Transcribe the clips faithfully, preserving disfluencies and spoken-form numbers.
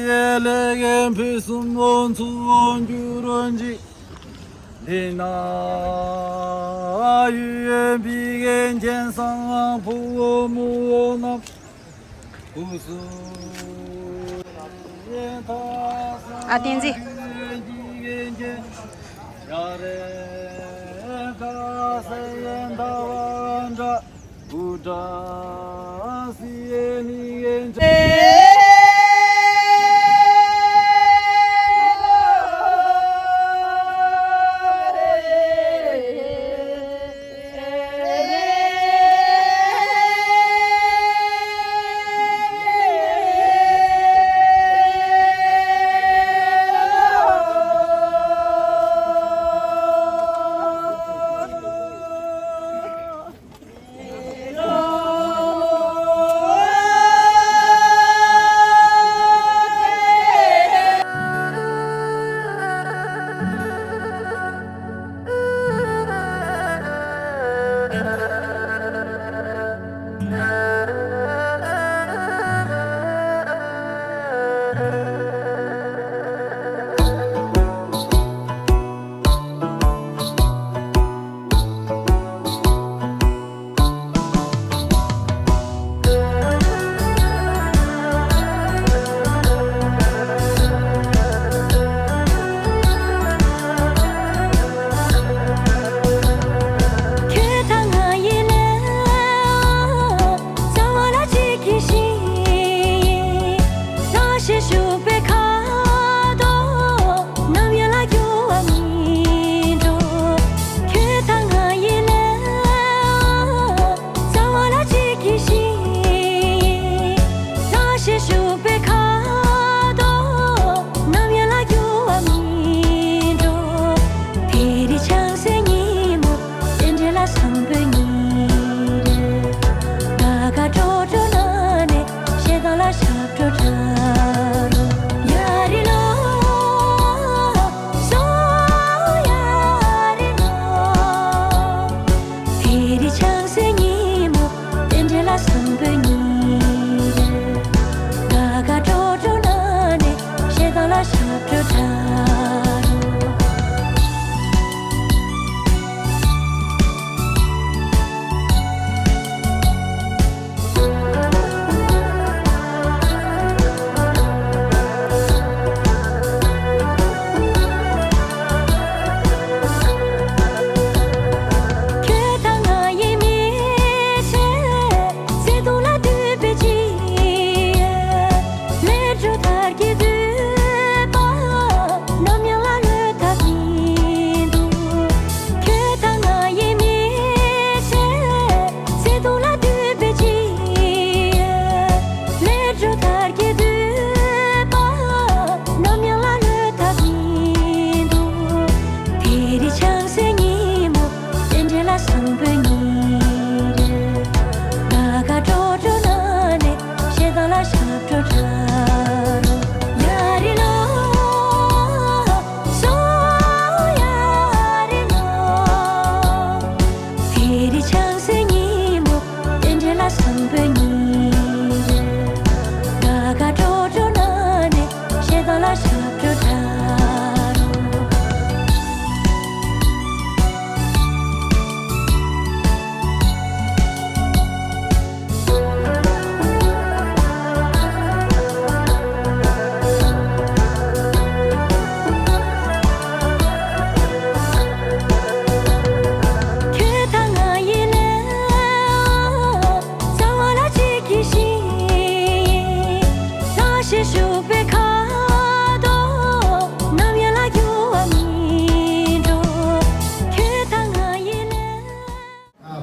ཡེ་ལེ་གན་ཕུ་སུམ་བོ་ཚུ་བོ་འགྱུར་རོ་འཇིག་འདི་ན་ཡུན་པི་གན་ཅན་སང་ཕུ་བོ་མུ་བོ་ནམ། ཨ་བསྟན་འཛིན།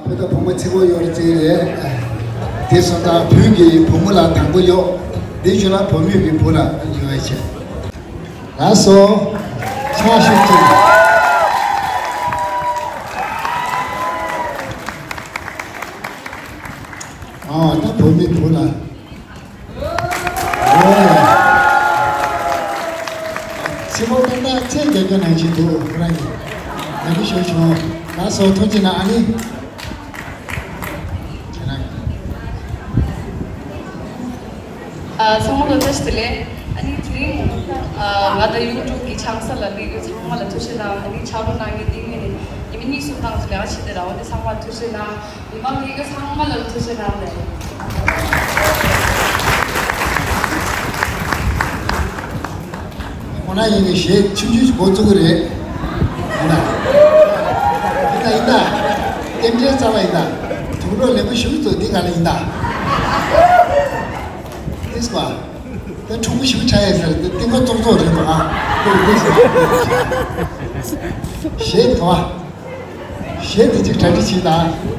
བུ་དང་བུ་མོ་གཅིག་པོ་ཡོད་རེད་ཅེས་རེད། དེ་སོང་ཙང་བུ་གིས་བུ་མོ་ལ་དང་པོ་གཡོག་འདི་བཞིན་ལ་བུ་མོས་ཀྱི་བུ་ལ་གཡོག་བྱས། ལགས་སོ། ཕྱག་ཞུ་ཅིག་ཨ་ད་བུ་མོས་བུ་ལ། ཕྱི་མོ་ཏག་ཏག་ཚད་རྒྱག་རྒྱུ་ནང་བཞིན་འདུག་ཁོ་རང་གིས་ང་གིས་ཞུ་བྱུང་། ལགས་སོ། ཐུགས་རྗེ་གནང་། ཨ་ནི་ཁྱེད་རང་གིས། ཨ་ཚང་མ་ལ་བཀྲ་ཤིས་བདེ་ལེགས། ཨ་ནི་ ཨ། ང་དང་ཡུ་ཊུབ་གི་ཆང་ས་ལ་ལས་ཀྱི་ཚང་མ་ལ་ཐུགས་རྗེ་གནང་། ཨ་ནི་ཆག་སྒོ་གནང་མཁན་འདི་ངས་ནི་ཉི་མ་གཉིས་གསུམ་བཏང་ཚུལ་ལས་ཀ་བྱེད་དེ་ར། འོ་འདི་ཚང་མ་ལ་ཐུགས་རྗེ་གནང་། མི་མང་ལས་ཀ་ཚང་མ་ལ་ཐུགས་རྗེ་གནང་ལེ། ཁོ་ན་ཡིན་ནི་གཞས་ཆུང་ཆུང་ཞིག་འགོ་བཙུགས་ཀྱི་རེད། ཡིན་ན། ཡིན་ན་ཡིན་ན། རྟེན་འབྲེལ་རྩ་བ་ཡིན་ན། དུག་སློག་ལེན་པོ་ཞུ་ཚོ་འདི་ག་ལ་ཡིན་ད། ཨེས་པ། ད་ཕྲུ་གུ་ཞིག་ཆགས་ཡོད་ཟེར་དེ་ཏིང་ངོ་ཙོག་ཙོག་རེད་དོ། ཨ། ཁོ་རེ་ཁོ་ཟེར། གཞས་དོ། གཞས་དེ་གཅིག་གྲ་སྒྲིག་བྱེད་དང་།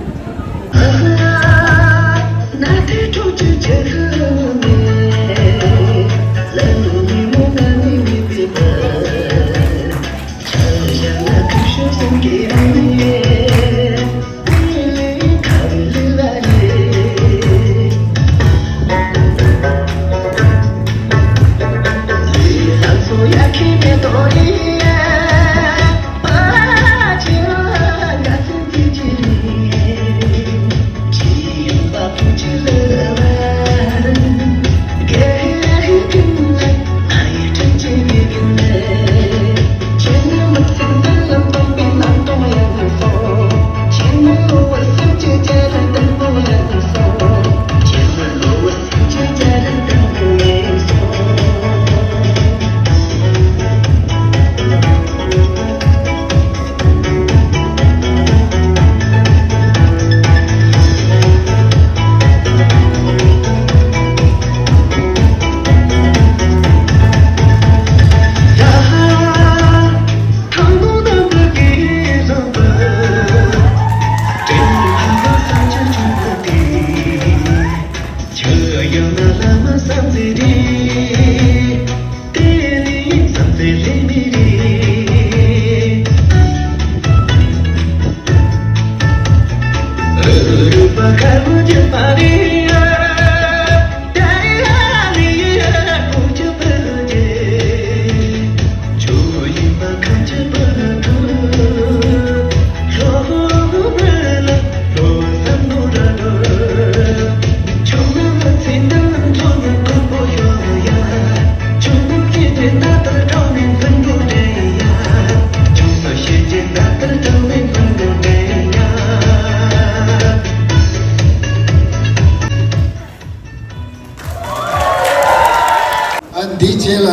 ཨ། འདི་རྗེས་ལ་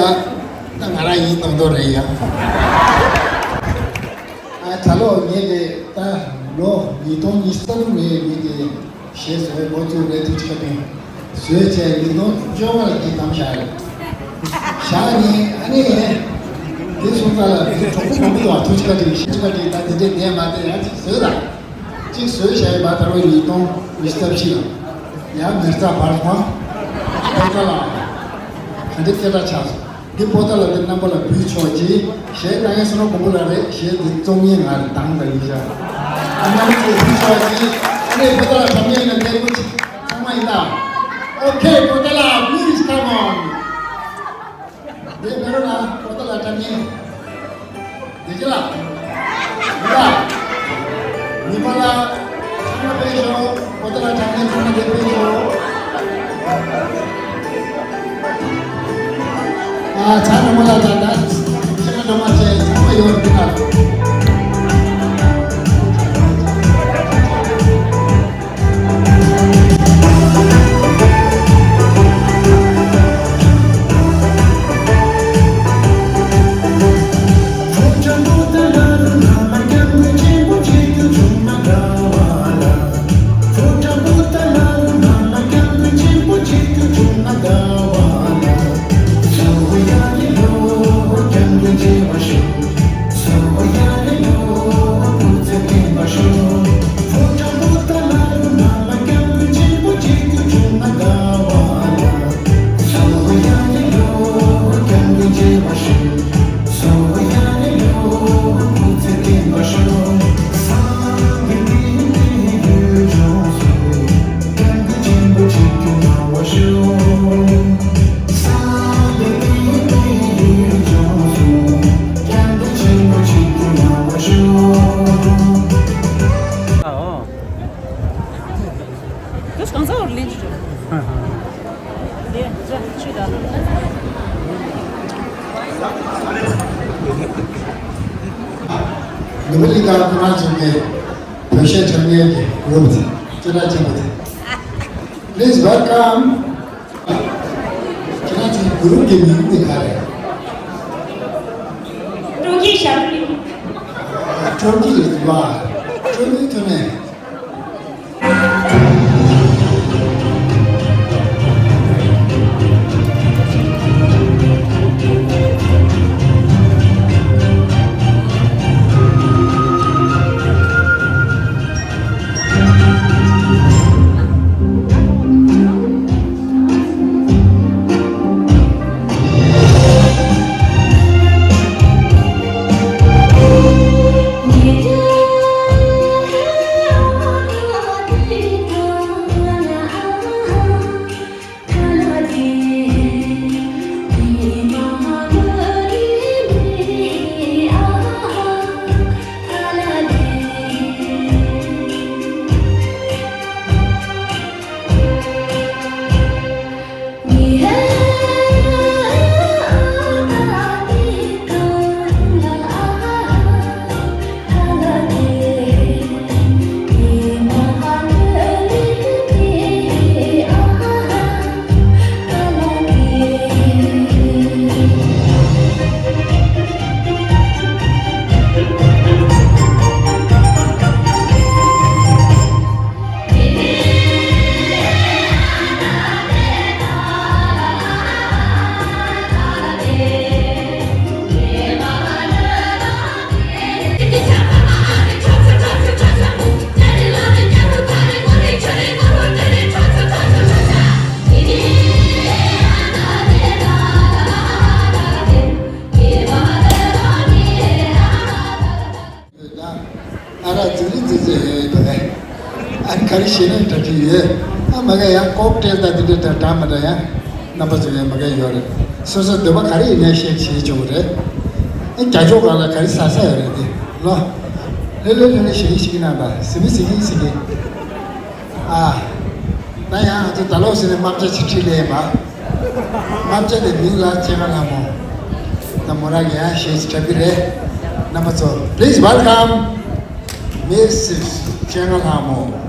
ད་ང་རང་ཡིན་མདོག་མདོག་རེད་ཡ། ཨ། ད་ལོ་ངེད་ཀྱི་ད་ལོ་ཉིས་སྟོང་ཉི་ཤུ་རྩ་དྲུག་ནས་ངེད་ཀྱི་གཞས་བཟོ་བའི་འགོ་བཙུགས་རེད། ཐུགས་རྗེ་བཀའ་དྲིན། བཟོས་བྱས་ཉིས་སྟོང་བཅོ་ལྔ་ལ་འདི་བདམས་བཞག་རེད། བཞག་ནས་ཨ་ནི་འདི་སོང་ཙང་ལ་གྲོགས་པོ་མང་པོ་འདུག་ཐུགས་རྗེ་བཀའ་དྲིན། ཐུགས་རྗེ་བཀའ་དྲིན། ད་འདི་འདྲའི་ནས་མ་བསྡད་ཡ་ཅིག་བཟོས་ལ། གཅིག་བཟོས་བཞག་ཡོད་པ། ད་ལོ་ཉིས་སྟོང་ཉི་ཤུ་རྩ་བཞི་ལ་ཡང་མེ་བཙའ་བར་མ་པོ་ཏཱ་ལ་ག་འདྲའི་སྐད་གྲགས་ཆགས་སོང་། འདི་པོ་ཏཱ་ལ་འདི་རྣམ་པ་ལ་འབུལ་ཆོག་ཅིག་གཞས་ལྟ་མཁན་བསོད་ནམས་མགོན་པོ་ལགས་རེད། གཞས་འདི་རྩོམ་མཁན་ང་རེད། དང་དང་ཡིན་ཤག་ཨ། རྣམ་པ་ཚོས་འབུལ་ཆོག་ཅིག་ཨ་ནི་པོ་ཏཱ་ལ་འཁྲབ་མཁན་ཡིན་ན་ཐད་ཀོ་ཅིག་ཚང་མ་ཡིན་ད། Okay, པོ་ཏཱ་ལ། Please come on. འདི་བེ་རོ་ན་པོ་ཏཱ་ལ་འཁྲབ་མཁན། བདེ་སྐྱིད་ལགས། ཡ། མི་མང་ལ་ཚང་མ་ཕེབས་ཤོག་པོ་ཏཱ་ལ་འཁྲབ་མཁན་ཚང་མ་འདིར་ཕེབས་ཤོག་ཨ། ཚང་མ་ལ་ད་ད་ཚང་མ་འགྲོ་མ་བྱས། ཚང་མ་ཡོང་འདི་ལ། བོད་མི་རིགས་དང་ཁོ་རང་ཚོ་གི་བོད་གཞས་འཁྲབ་མཁན་གྱི་གུ་རུབ་དེ་སྤྱི་བསྒྲགས་ཆེན་པོ་དེ། Please welcome. ཁྱེད་རང་ཚོའི་གུ་རུབ་ཀྱི་མིང་དེ་ག་རེད། ཀྲུང་གི་ཞབས་བྲོ། ཀྲུང་གི་ལ་ཀྲུང་གི་ཐོན་ནས། ཨ་ར་ཙི་ཙི་ཙི་ཙི་ཡོད་དོ། ཨ་ནི་ག་རེ་བྱས་ནས་གྲ་སྒྲིག་ཡོད། ཨ་མ་ག་ཡང་ལྐོག་སྤྲད་ད་འདི་འདྲ་གྲ་གྲ་མ་འདྲ་ཡང་རྣམ་པ་ཚོ་ཡང་མ་ག་ཡོད་རེད། སོ་སོ་འདོད་པ་ག་རེ་ཡིན་ནའི་བཤད་བྱེད་ཆོག་གི་རེད། ཨ་རྒྱ་ཤོག་སྒང་ལ་ག་རེ་ཟ་ས་ཡོད་རེད་དེ་ལོ། ལྷོད་ལྷོད་ལྷོད་ལྷོད་ཞིག་ཞིག་གནང་དང་ཟི་མི་ཟི་གི་ཟི་གི། ཨ། ད་ཡང་ང་ཚོ་ད་ལོ་ཟེར་ནས་རྨ་བྱ་ཅིག་ཁྲིད་ལས་ཡིན་པ། རྨ་བྱ་དེ་མིང་ལ་སྤྱན་སྔ་ལྷ་མོ། ད་མོ་རང་གི་ཡང་གཞས་ཅིག་འཁྲབ་ཀྱི་རེད། རྣམ་པ་ཚོ། Please welcome Missus སྤྱན་སྔ་ལྷ་མོ།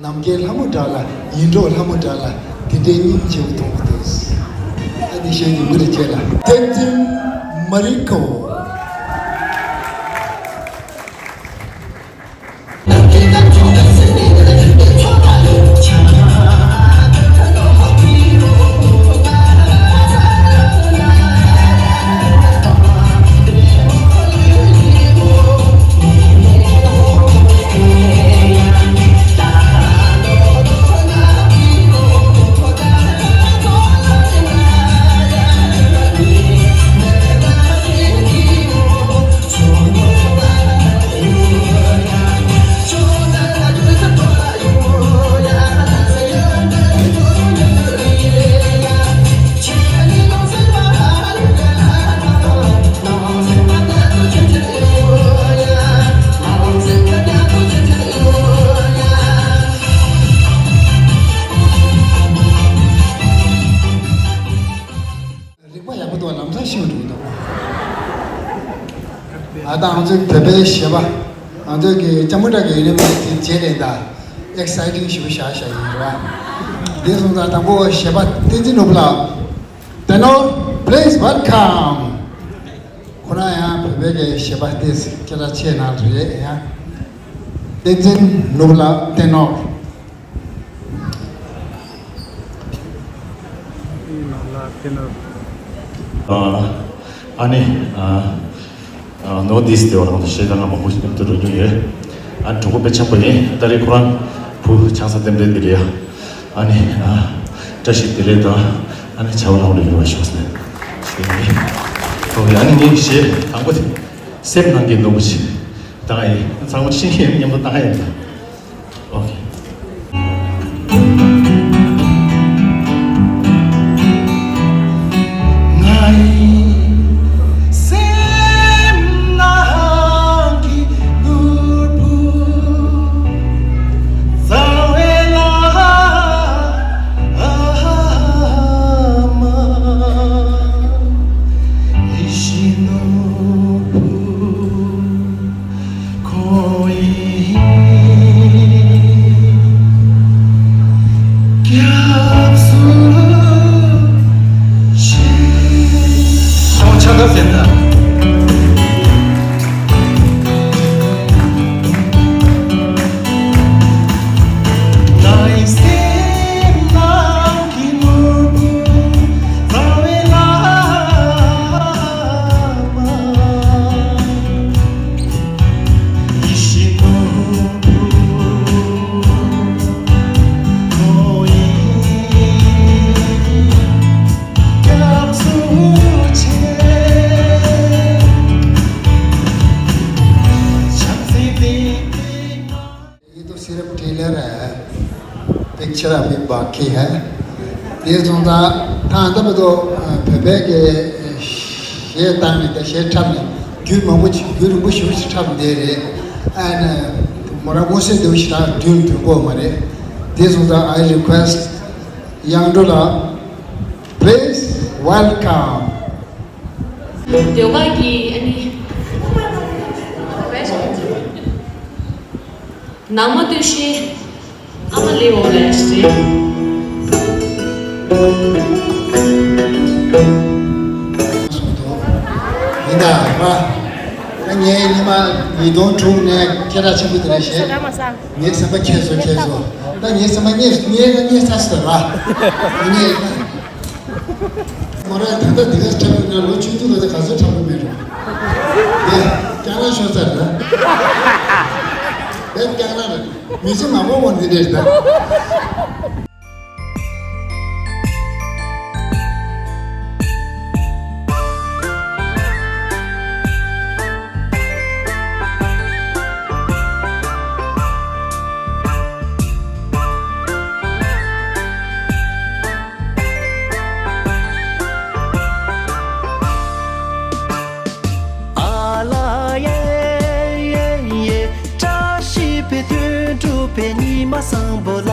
ནམ་མཁའི་ལྷ་མོ་འདྲ་ལ། ཡིད་འཕྲོག་ལྷ་མོ་འདྲ་ལ། དེ་འདྲའི་སྙིང་རྗེ་པོ་མཐོང་གི་འདུག་ཨ་ནི་གཞས་ཀྱི་མི་རེ་བྱས་ལ། བསྟན་འཛིན་མ་རི་ཀོ། ཤིང་འགྲོ་འདུག་ཨ་ད་ང་ཚོའི་བོད་པའི་གཞས་པ། ང་ཚོའི་གི་ལྕམ་མོ་བཀྲ་གི་ཡུ་ནི་ཝར་སི་ཊི་རྗེས་ལས་ད་ཨེག་སའི་ཊིང་ཞེ་པོ་བཞག་བཞག་ཡིན་རེད་བ། དེ་སོང་ཙང་དང་པོ་གཞས་པ་བསྟན་འཛིན་ནོར་བུ་ལགས། Tenor, please welcome. ཁོ་རང་ཡང་བོད་པའི་གི་གཞས་པ་དེ་སྐད་གྲགས་ཆེ་ནང་རེད་ཡང་། བསྟན་འཛིན་ནོར་བུ་ལགས། Tenor. ཨ་ནི་ནོར་ཐིསི་དེ་བ་རང་དུ་གཞས་གང་མང་པོ་ཞིག་ཏུ་འགྲོ་རྒྱུ་ཡོད། ཨ་ནི་གྲོགས་པོ་དཔེ་འཆམ་པོ་ཡིན། ད་རེས་ཁོ་རང་བུ་ཆང་ས་ལྟེམ་ལྟེམ་འདི་རེད་ཡ། ཨ་ནི་བཀྲ་ཤིས་བདེ་ལེགས་དང་། ཨ་ནི་བྱ་བ་ལམ་ལ་ཡོང་བ་ཤོག་ཟེར། ཨོ་ཁེ། ཨ་ནི་ངའི་གཞས་དང་པོ་དེ་སེམས་ནང་གི་ནོར་བུ་ཞིག་བཏང་ཡིན། ཚང་མ་ཤེས་མཁན་མཉམ་དུ་བཏང་ཡིན། ཨོ་ཁེ། ང་ཡི་སེམས་ནང་གི་ནོར་བུ། རྩ་བའི་བླ་མ་ཡིད་བཞིན་ནོར་བུ། ཁོ་ཡི་སྐྱབས་སུ་མཆི། ཁོང་ཆ་ཁ་ཟེར་ན། ང་ཡི་སེམས་ནང་གི་ནོར་བུ། རྩ་བའི་བླ་མ། ཡིད་བཞིན་ནོར་བུ། ཁོ་ཡི་སྐྱབས་སུ་མཆི། བྱམས་བརྩེ་ལྡན་པའི། ये तो सिर्फ ट्रेलर है, पिक्चर अभी बाकी है। དེ་སོང་ཙང་ད་ལྟ་བར་དུ་བོད་པའི་གི་གཞས་བཏང་ནས། ད་གཞས་འཁྲབ་ནས་རྒྱུན་མང་པོ་ཅིག་རྒྱུན་རིང་པོ་ཞེ་པོ་ཅིག་འཁྲབ་བསྡད་རེད། ཨ་ནི་མོ་རང་མངོན་གསལ་དོད་པོ་ཞེ་དྲག་མདུན་དུ་འགྲོ་གི་མ་རེད། དེ་སོང་ཙང་I request དབྱངས་སྒྲོལ་ལགས། Please welcome. ཟློས་གར་གྱི་ཨ་ནི། ནང་མ་སྟོད་གཞས། ཨ་མ་ལེའོ་ལས་རེད། ཡིན་ད་ར། ད་ངས་ཉི་མ་ཉིས་སྟོང་དྲུག་ནས་སྐད་གྲགས་ཆེན་པོ་དེ་འདྲ་བྱས། ངའི་སེམས་པ་ཁྱེར་སོང་། ཁྱེར་སོང་། ད་ངའི་སེམས་པ་རྙེད་རྙེད་རྙེད་ཚར་སོང་ར། ངས། མོ་རང་ད་ལྟ་འདི་ག་འཁྲབ་ཡོད་ན། ལོ་བཅུ་དྲུག་ལ་ད་ག་ཚོད་འཁྲབ་གི་མེད་རུང་། དེ་སྐྱག་ལང་ཤོར་ཚར་ན། དེ་སྐྱག་ལང་རེད། མི་ཚེ་མང་པོ་བོར་འདི་རེད་ད། ཨ་ལ་ཡེ་ཡེ་ཡེ། བཀྲ་ཤིས་པའི་དོན་གྲུབ་པའི་ཉི་མ་བཟང་པོ་ལ།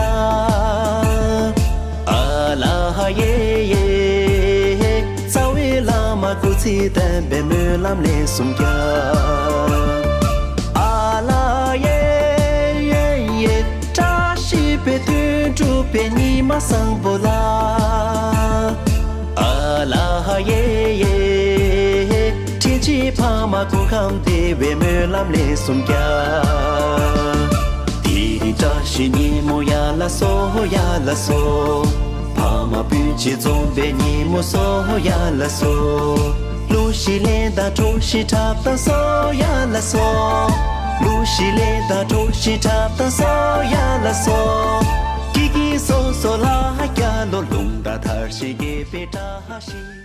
ཨ་ལ་ཡེ་ཡེ། རྩ་བའི་བླ་མ་སྐུ་ཚེ་བརྟན་པའི་སྨོན་ལམ་ལན་གསུམ་རྒྱག་ཨ་ལ་ཡེ་ཡེ་ཡེ། བཀྲ་ཤིས་པའི་དོན་གྲུབ་པའི་ཉི་མ་བཟང་པོ་ལ། ཨ་ལ་ཡེ་ཡེ། འཁྲིད་བྱེད་ཕ་མ་སྐུ་ཁམས་བདེ་བའི་སྨོན་ལམ་ལན་གསུམ་རྒྱག་དེ་རིང་བཀྲ་ཤིས་ཉིན་མོ་ཡ་ལ་སོ་ཡ་ལ་སོ། ཕ་མ་སྤུན་མཆེད་འཛོམས་པའི་ཉིན་མོ་སོ་ཡ་ལ་སོ། གླུ་གཞས་ལེན་དང་གྲོགས་ཤིག་འཁྲབ་དང་སོ་ཡ་ལ་སོ། གླུ་གཞས་ལེན་དང་གྲོགས་ཤིག་འཁྲབ་དང་སོ་ཡ་ལ་སོ། ཀི་ཀི་སོ་སོ་ལ་རྒྱ་ལོ་རླུང་རྟ་དར་ཞིང་རྒྱས་པའི་བཀྲ་ཤིས།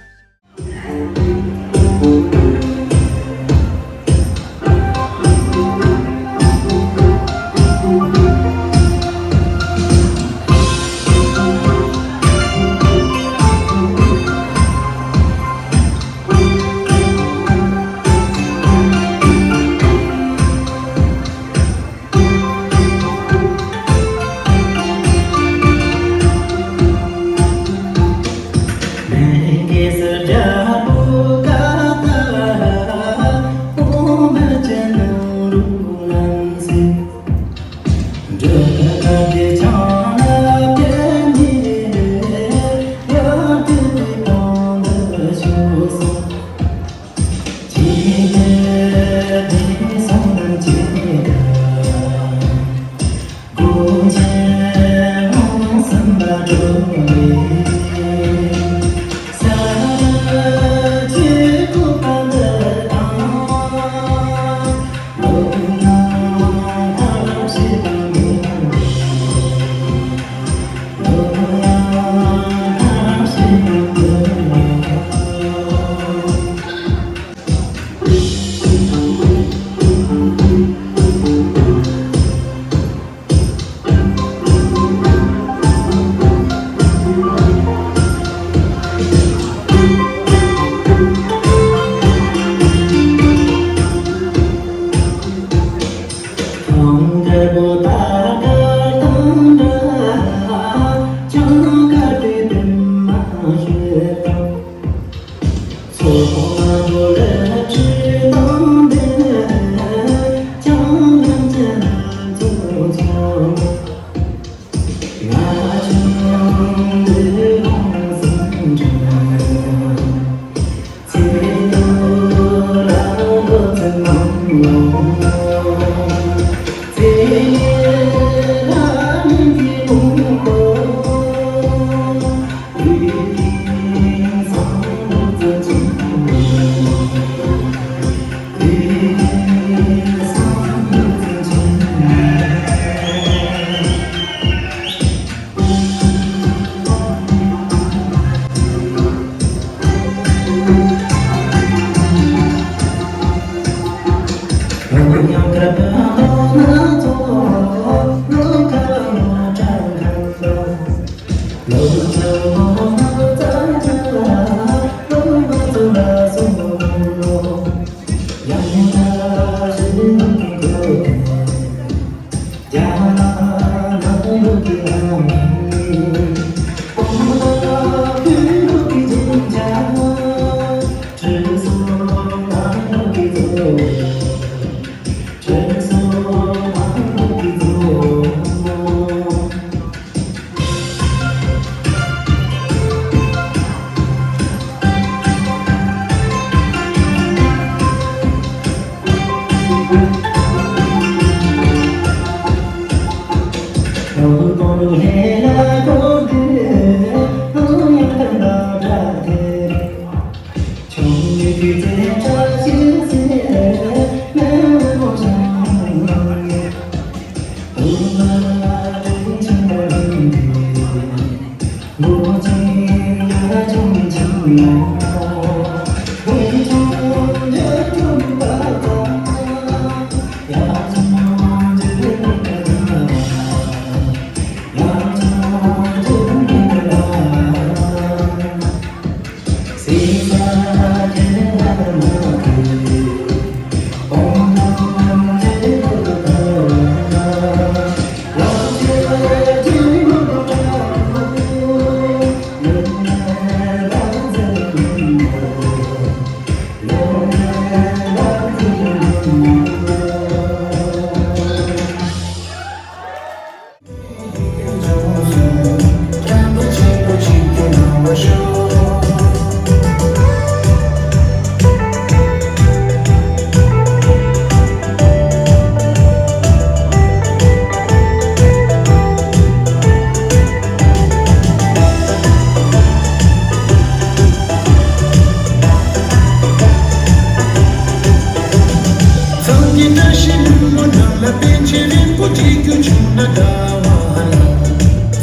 ཚང་གི་བཀྲ་ཤིས་ལྷུན་པོ་ནང་ལ་པཎ་ཆེན་རིན་པོ་ཆེ་རྒྱུ་བྱུང་ན་དགའ་བ་ལ།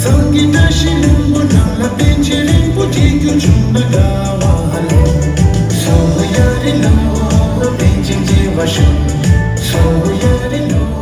ཚང་གི་བཀྲ་ཤིས་ལྷུན་པོ་ནང་ལ་པཎ་ཆེན་རིན་པོ་ཆེ་རྒྱུ་བྱུང་ན་དགའ་བ་ལ། སོ་ཡ་རི་ལོ་པཎ་ཆེན་རྒྱས་པ་ཤོག་སོ་ཡ་རི་ལོ།